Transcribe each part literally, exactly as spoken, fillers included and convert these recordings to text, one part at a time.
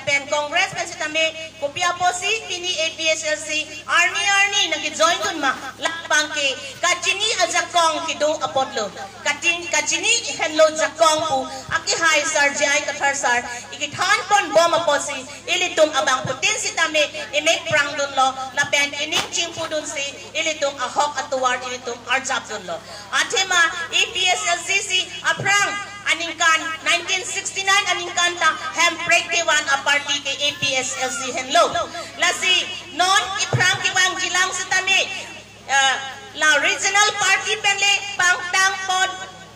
Pen Congress pen sitame kopi apotsi pini A P H L C arni arni nangkejoin dun ma, labang ke kachini ajakong kedo apotlo. Katin kachini henlo jakong pu akehai Sar J I Kathar sar ikethan pon bom apotsi ilitum abangphutin sitame imek prang dunlo, lapen ining chingpu dunsi ilitum ahok atovar ilitum arjap dunlo. Athema A P H L C si aphrang aningkan nineteen sixty-nine aningkan ta hemprek kevan aparty ke A P H L C henlo. Lasi non iphrang kevangjilang sitame, eh, la regional party pen le pangtang pon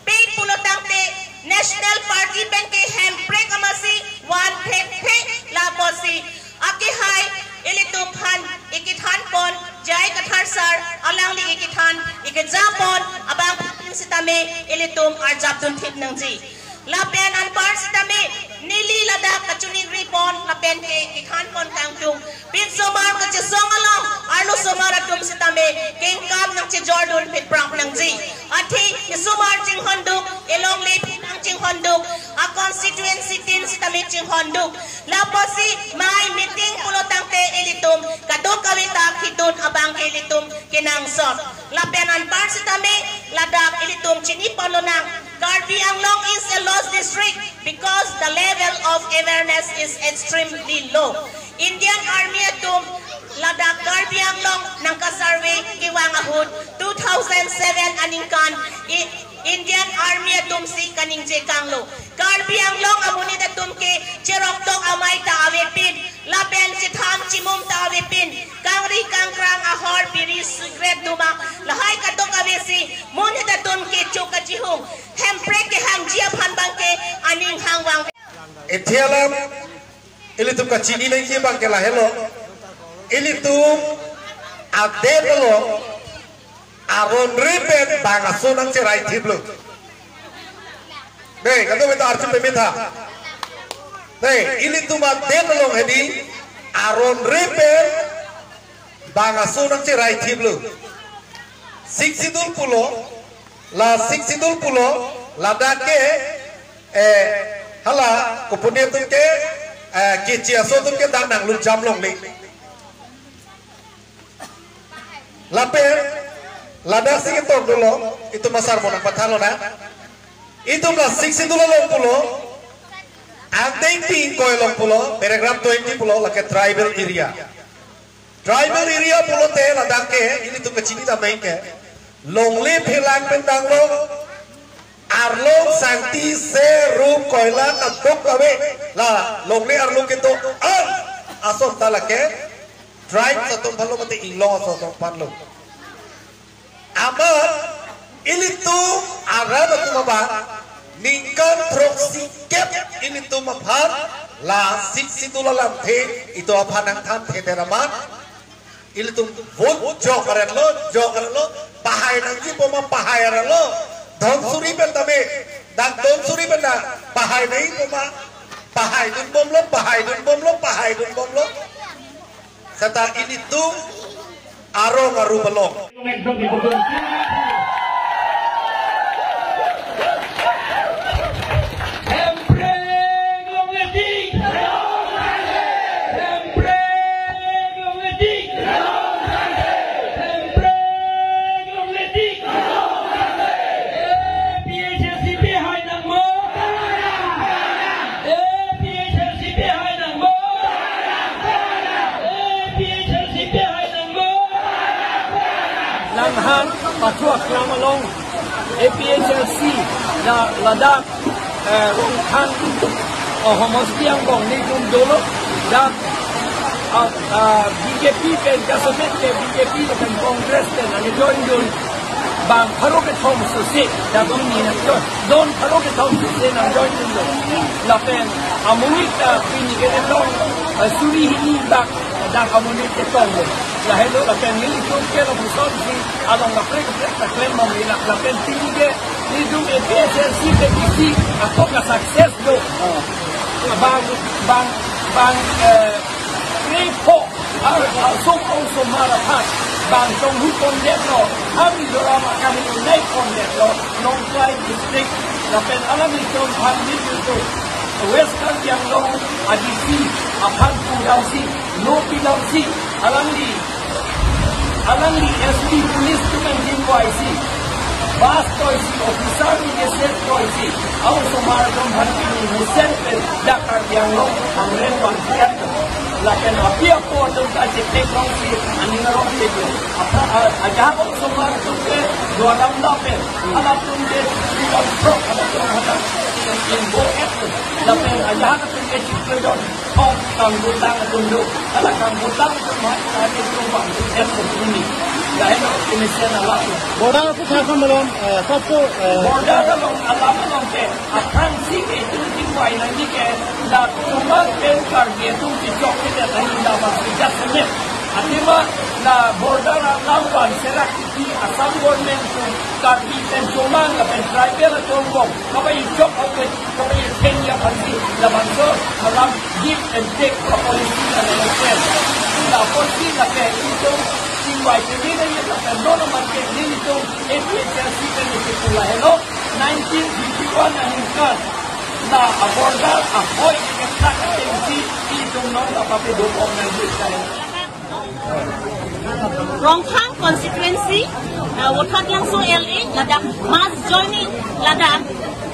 pe pulo tangte national party pen ke hemprek amatsi van thekthek, la apotsi akehai ilitum aphan ikethan pon J I Kathar sar alangli ikethan ikejapon abangphutin sitame ilitum arjap dun thip nangji. Lapen anpar sitame neli ladak kachiningri pon lapen ke ikethan pon kangtung, pin somar kachesong along arlo somar atum sitame kengkam nangchejor dun pit prang nangji. Athe isomar chinghon duk, ilongle phi nangchinghon duk, a constituency tin sitame chinghon duk. La apotsi mai meeting pulo tangte ilitum kadokave ta khitun abang ke ilitum kenangsot. Lapen anpar sitame ladak ilitum chini pon lonang, Karbi Anglong is a lost district because the level of awareness is extremely low. Indian Army atum ladak Karbi Anglong nangkasurvey kevang ahut two thousand seven aningkan i Indian Army atumsi kaningje kanglo. Karbi Anglong amonit atum ke cheroktok amei ta avepin, lapen chetham chimum ta avepin, kangri kangkrang ahor biri cigarette duma lahai kadokavesi monit atum ke chok kachihung, hemprek kehangji aphan abang ke aning hangvang. Ithialam ilitum kachini nangji abang ke lahelo. Ilitum adet along aron-re pen bang aso nangcherai thiplo. Dei, kadokave ta arju peme tha. Dei, ilitum adet along hedi aron-re pen bang aso nangcherai thiplo. Sixth Schedule pulo, la Sixth Schedule pulo, ladak ke, eh, hala, kopune atum ke, eh, keche aso atum ke dak nanglut jam longle. Lapen, ladak si ketok dolo, itum asar mo nangpathan lonang. Itum la Sixth Schedule along pulo, angdeng pi ingkoi along pulo, paragraph twenty pulo, lake tribal area. Tribal area pulote ladak ke, ilitum kachini damnang ke, longle phelang pen danglo, arlong sangti se rum koila kadokave, la longle arlo kedo-an ason ta lake tribes atum aphanlo mate inglong aso atum aphanlo. Amat ilitum arat atum abang ningkan throksi kep ilitum aphan la Sixth Schedule alamthe itum aphan nangthan thedet amat ilitum vote jok aretlo, jok aretlo, pahai nangji poma pahai aretlo. Dhonsuri pen tame, dak Dhonsuri pen dak pahai nangji poma pahai dunbomlo, pahai dunbomlo, pahai dunbomlo. Seta ilitum arong aru belong. A P H L C pehai nangmo. A P H L C pehai nangmo. A P H L C pehai nangmo. Nang han pathu aklam along A P H L C la ladak, eh, Rongkhang, oh, homosti angbong nelitum dolo, dak, ah, ah, B J P pen kasemet ke B J P lapen Congress pen nangjoin dun. Bang pharo kethom sose, dak pini nangjoin. Don pharo kethom sose nangjoin dunlo. Lapen amonit ta pini ke long, eh, suri hini bak, dak amonit ketonglo. Lahelo lapen nelitum ke lapuson si along kaprek kaprek ta klem bom neli, lapen pini ke nelitum A P H L C ke isi atok ka success do. Bang, bang, bang, eh, krepho, ar, ar, som, osomar aphan bang tonghu pondetlo, ha Mizoram akam unai pondetlo, Longkai district, lapen alanglitum aphan nelitum West Karbi Anglong a D C, a Damsi, lo pidamsi, alangli, alangli S P police atum pen jin koisi, bus koisi, officer ni ke set koisi, a-osomar atum aphan pini mesen pen dak Karbi Anglong angren vangthu-et. Lapen api apo atum ta chetheklongsi aning arong chetheklong. Apa, a, ajahak osomar atum ke duaram lapen, halatum ke pidam prok, halatum hadak inbo-et. Lapen ajahak atum ke chiklo don. Kong kangkutang atum do. Hala kangkutang atum ha, ha, atum bang, atum ini. Lahelo kemesen alam. Border aputhak atum along, eh, satu, eh, border along, alam along ke, aphrangsi ke itum itum bai nangji ke, la Chomang pen Karbi atum kechok ke, la tadi la masih just a minute. Athema la border alam vanserak ke Assam government atum Karbi pen Chomang lapen tribal atum bom. Kaba ichok open Kami thengya aphansi labangso alam give and take a policy na nangkok. La policy lake itum chingvai pini na ye lapen non amat ke nelitum A P H L C pen nelitum lahelo nineteen fifty-one aningkan la a-border ahoi ke thak athengsi itum non la pape do om nangji kai. Rongkhang constituency, uh, Vothatlangso L A, ladak mass joining, ladak,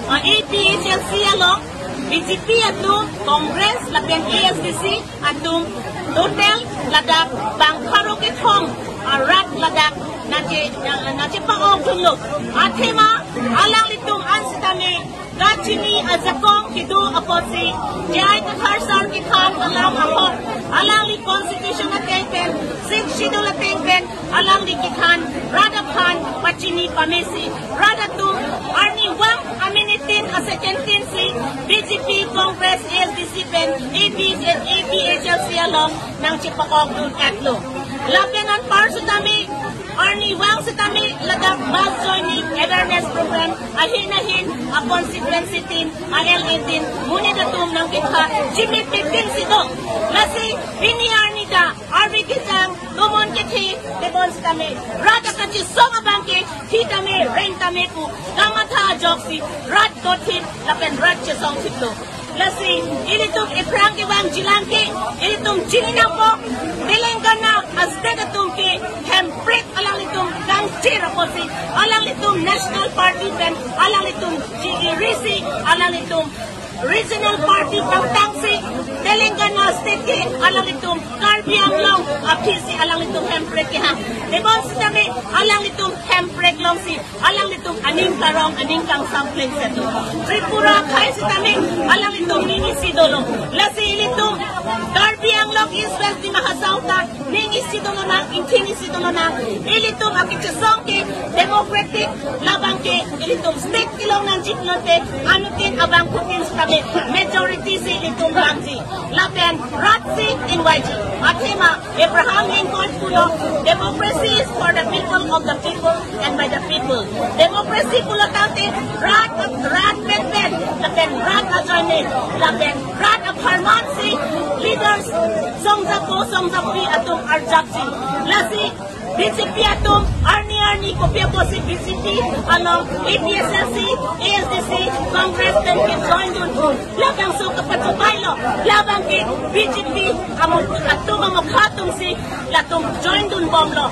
uh, A P H L C along, B J P atum, Congress, lapen A S D C atum, total, ladak, bang pharo kethom, uh, rat, ladak, nache, uh, nache pa-ok dunlo. Athema, alanglitum an sitame, kachini ajakong kedo apotsi, J I Kathar sir kethan alam ahok, alangli constitution ateng pen, Sixth Schedule ateng pen, alangli kethan, rat aphan pachini pamesi, rat atum arnivang aminitin asekentinsi, B J P, Congress, A S D C pen, A P, A P H L C along, nangchepa-ok dun-etlo. Lapen anpar sitame, arnivang sitame ladak mass joining awareness program ahin ahin a-constituency tin, a-L A tin, monit atum nangkethan chimit pipin si do. Lasi pini arni ta arve kejang, tomon kethe, tebon sitame rat akachesong abang ke thi tame, reng tame pu kamatha ajoksi rat dothip lapen rat chesongthiplo. Lasi, ilitum iphrang kevang jilang ke, ilitum chini nangpo, Telangana a-state atum ke, Hemprek alanglitum kangchir apotsi, alanglitum National Party pen, alanglitum chigirisi, alanglitum Regional Party pangtangsi, Telangana state ke, alanglitum Karbi Anglong aphisi, alanglitum Hemprek kehang. Tebon sitame, alanglitum Hemprek longsi, alanglitum aning karong, aning kangsam plengseto. Tripura akhei sitame, alanglitum ning isi dolo. Lasi ilitum Karbi Anglong East West Dima Hasao ta, ning isi dolonang, ingthing isi dolonang. Ilitum akachesong ke democratic, labang ke ilitum state kelong nangji pulote, anuttin abangphutin sitame majority si ilitum vangji. Lapen rat si ingvaiji. Athema Abraham Lincoln pulo, "Democracy is for the people, of the people, and by the people." Democracy pulo tangte rat, rat pen pen, lapen rat ajoine, lapen rat apharman si leaders songjapo songjapi atum arjapsi. Lasi B J P atum arni arni kopi apotsi B J P along A P H L C, A S D C, Congress pen kejoin dun. Labangso kapachobei lo, labang ke B J P amo atum, amokha atumsi latum join dunbomlo.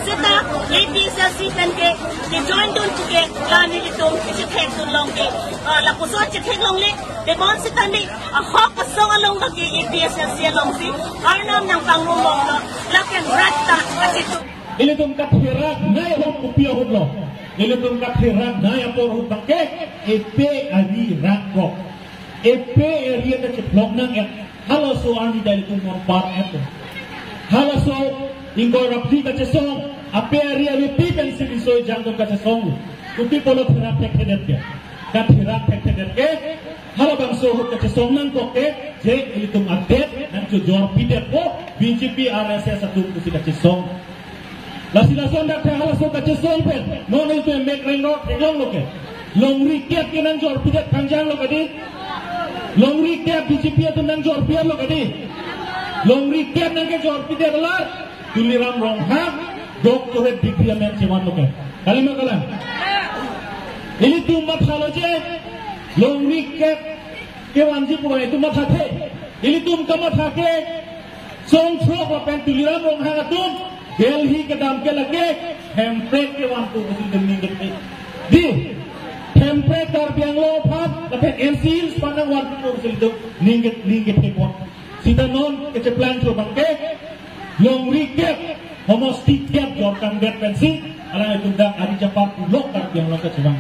Seta A P H L C pen ke kejoin dun puke la nelitum kechethek dunlong ke, ah, lapuson chetheklongle, tebon sitame ahok asong along ke A P H L C alongsi arnam nangpangrumlonglo, lapen rat ta kachitu. Ilitum katherak nai ahut kopi ahutlo. Ilitum katherak nai apor ahut abang ke, epe ari rat kok. Epe ari ta chephlok nang-et. Halaso arni ta ilitum non par-et. Halaso ingkoi ra phli kachesong, ape ari avepi pensi riso-ejang atum kachesong. Kopi pulo therak thekthedet ke. Katherak thekthedet ke. Halabangso ahut kachesong nangkok ke, je ilitum adet nangchojorpidetpo, B J P, R S S atum pusi kachesong. Lasi lason dak halaso kachesong pen, non ilitum emek renglo theklonglo ke. Longri kep ke nangjorpidet kangjanglo kadi. Longri kep B J P atum nangjorpidetlo kadi. Longri kep nangkejorpidet alar, Tuliram Ronghang, doctorate degree amen chevanlo ke. Kalima kalang. Ilitum mathalo je, longri kep kevanji pu itum mathathe. Ilitum kamatha ke, Song Sok lapen Tuliram Ronghang atum Delhi kedam ke lake Hemprek kevan pu pusi ning kethe. Dei, Hemprek Karbi Anglong aphan lapen N C Hills aphan nangvan pu pusi ning ke, ning kethepon. Sita non kecheplang cho abangke longri kep, homosti kep jorkangdet pensi alanglitum dak ari chapar pulok Karbi Anglong kachevang.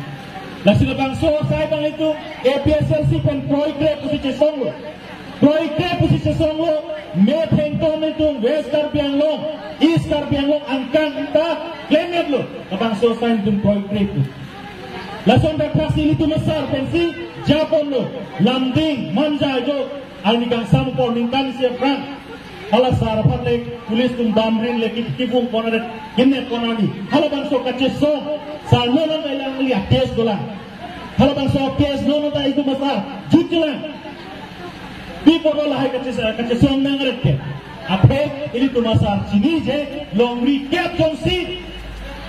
Lasi labangso asai abang itum A P H L C pen kroikre pusi chesonglo. Kroikre pusi chesonglo, methengton itum West Karbi Anglong, East Karbi Anglong angkang ta klemmetlo. Labangso asai itum kroikre pu. Lason dak thaksi ilitum asar pensi japonlo, Lamding, Manja jo, arni kangsam apor ningkan isi aphrang hala sar aphan le police atum damrin le ki, kibung pon aret, kidnap pon ani. Halabangso kachesong, sar non non ta ilang li a case dolang. Halabangso case non non ta itum asar jutjelang. Pi apotlo lahai kaches-, kachesong nang aret ke. Athe ilitum asar chinije longri kep jongsi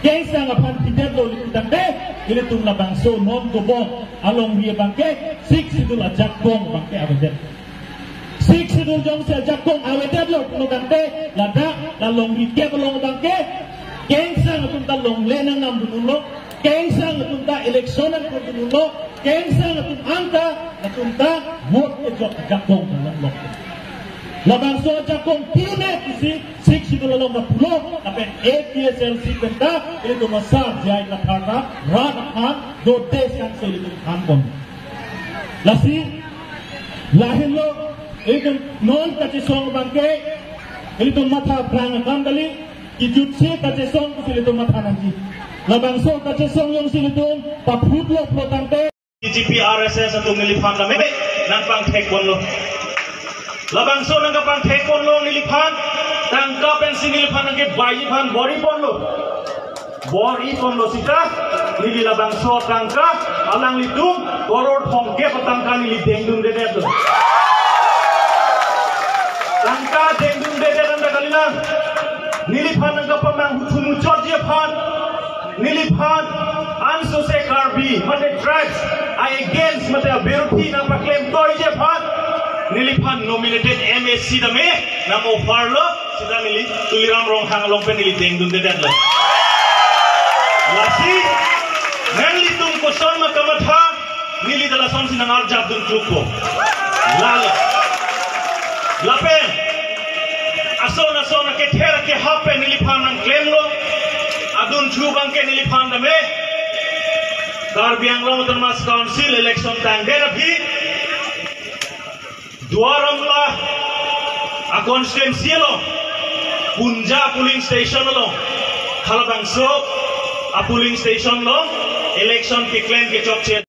kengsang aphan pidetlo ilitum tangte, ilitum labangso non dobok alongri abangke Sixth Schedule ajakong abangke avedet. Sixth Schedule jongsi ajakong avedetlo pulo tangte, ladak la longri kep along abangke kengsang atum ta longle nangnamdunlo, kengsang atum ta election nangkurdunlo, kengsang atum anta, atum ta vote kejok ajakong ta longlok. Labangso ajakong pune pusi Sixth Schedule along ta pulo, lapen A P H L C pen ta ilitum asar J I Kathar ta rat aphan do des kan so ilitum thanpon. Lasi lahenlo ilitum non kachesong abangke ilitum matha aphrang akam kali, kejutsi kachesong pusi ilitum matha nangji. Labangso kachesong jongsi ilitum paphutlo pulo tangte, B J P R S S atum neliphan tame nangpangthekponlo. Labangso nangkapangthekponlo neliphan, tangka pensi neliphan nangkebai aphan bor-iponlo. Bor-iponlo sita, neli labangso tangka, alanglitum koror thomkep atangka neli dengdundedetlo. Tangka dengdundedet anta kalilang. Neliphan nangkapamanghu thumuchotji aphan, neliphan ansose Karbi mate tribes a-against mate abiruthi nangpaklemtoiji aphan, neliphan nominated M A C tame nang-offerlo, sita neli Tuliram Ronghang along pen neli dengdundedetlo. Lasi nanglitum koson ma kamatha, neli ta lasonsi nangarjapdun klukpo. Lalo. Lapen ason ason akether akehap pen neliphan nangklemlo. Adunthu abangke neliphan tame Karbi Anglong Autonomous Council election tangdet aphi Duar Amla a-constituency along, Punja polling station along, halabangso a-polling station along election keklem kechokche